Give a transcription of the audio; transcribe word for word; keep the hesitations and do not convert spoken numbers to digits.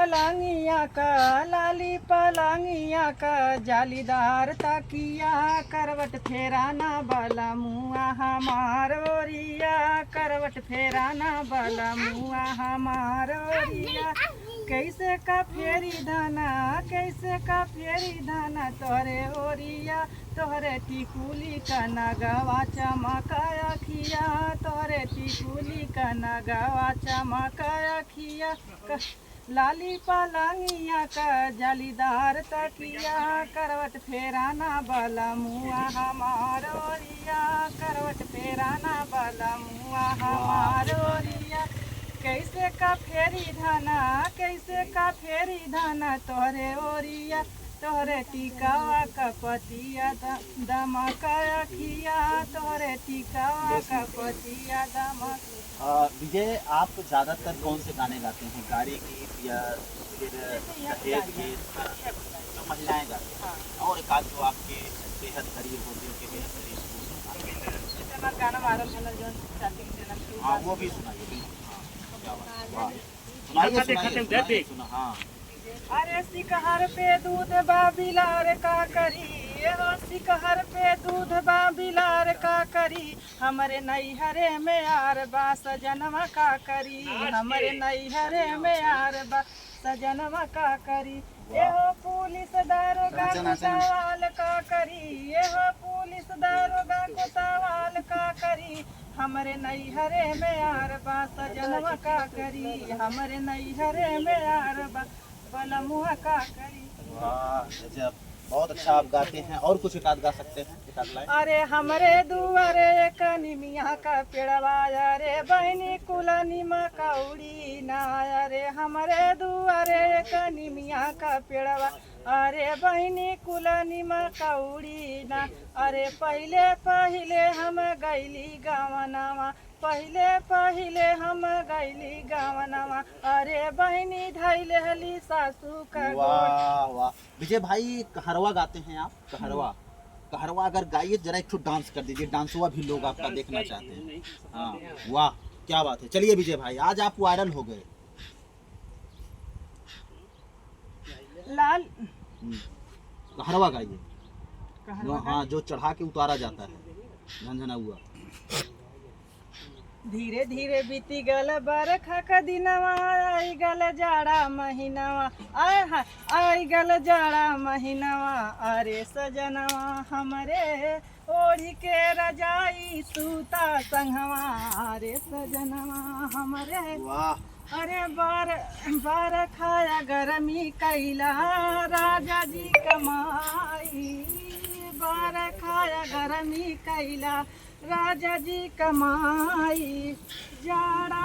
पलंगिया का, लाली पलंगिया का, जालीदार तकिया, करवट फेरा ना बलमुआ हमार ओरिया, करवट फेरा ना बलमुआ हमार ओरिया। कैसे का फेरी धना, कैसे का फेरी धना तोहरे ओरिया, तोहरे टिकुली का नगवा चमका अखिया, तोहरे टिकुली का नगवा चमका अखिया। क-, लाली पलंगिया का जालीदार तकिया, करवट फेरा ना बलमुआ हमार ओरिया, करवट फेरा ना बलमुआ हमार ओरिया। कैसे का फेरी धना, कैसे का फेरी धना तोहरे ओरिया, तोहरे टिकावा का पतिया द-, दमका अखिया, तोहरे टिकावा का पतिया दमका। अ, विजय, आप ज़्यादातर कौन से गाने गाते हैं? गाड़ी गीत या फिर जैसे ये दहेज गाने गीत? हाँ, ये गाने। जो महिलाएं गाती हैं। हाँ। और एक आध जो आपके बेहद करीब हो, दिल के बेहद करीब हो। जैसे हमारा गाना वायरल होना, जो शादी के चैनल पे हाँ, वो भी सुनाइए, बिल्कुल। हाँ, क्या बात है, वाह। सुनाइए, सुनाइए, सुनाइए, सुना, हाँ। अरे सिकहर पे दूध बा बिलार का करी, ए हो सिकहर पे दूध बा बिलार का करी, हमरे नैहरे में आर बा सजनवा का करी, हमरे नैहरे में आर बा सजनवा का करी। ए हो पुलिस दारोगा कोतवाल का करी, ए हो पुलिस दारोगा कोतवाल का करी, हमरे नैहरे में आर बा सजनवा का करी, हमरे नैहरे में आर बा बलमुआ का करी। वाह, गजब, बहुत अच्छा आप गाते हैं। और कुछ एक आध गा सकते हैं, एक आध लाइन? अरे हमरे दुआरे एक निमिया का पेड़वा, अरे बहिनी कुला निमा कौड़ी ना, अरे हमरे दुआरे एक निमिया का पेड़वा, अरे बहिनी कुला निमा कौड़ी ना, अरे पहिले पहिले हम गइली गवनवा, पहिले पहिले हम गइली गवनवा, अरे बहिनी धइले हली सासू का गोड़। वाह, वाह। विजय भाई, कहरवा गाते हैं आप, कहरवा। कहरवा अगर गाइए, जरा एक ठो डांस कर दीजिए, डांसवा भी लोग आपका देखना चाहते हैं। हाँ, वाह, क्या बात है। चलिए विजय भाई, आज आप वायरल हो गए। लाल। हम्म। कहरवा गाइए। कहरवा जो, हाँ, गाइए। जो चढ़ा के उतारा जाता है, झनझना हुआ। धीरे धीरे बीती गल बरखा का दिनवा, आई गल जाड़ा महीनवा, आय हाय, आई गल जाड़ा महीनवा, अरे सजनवा हमरे ओढ़ी के रजाई सूता संगवा, अरे सजनवा हमरे। वाह। अरे बार-, बरखा या गरमी कैला राजा जी कमाई, बरखा या गरमी कैला राजा जी कमाई, जाड़ा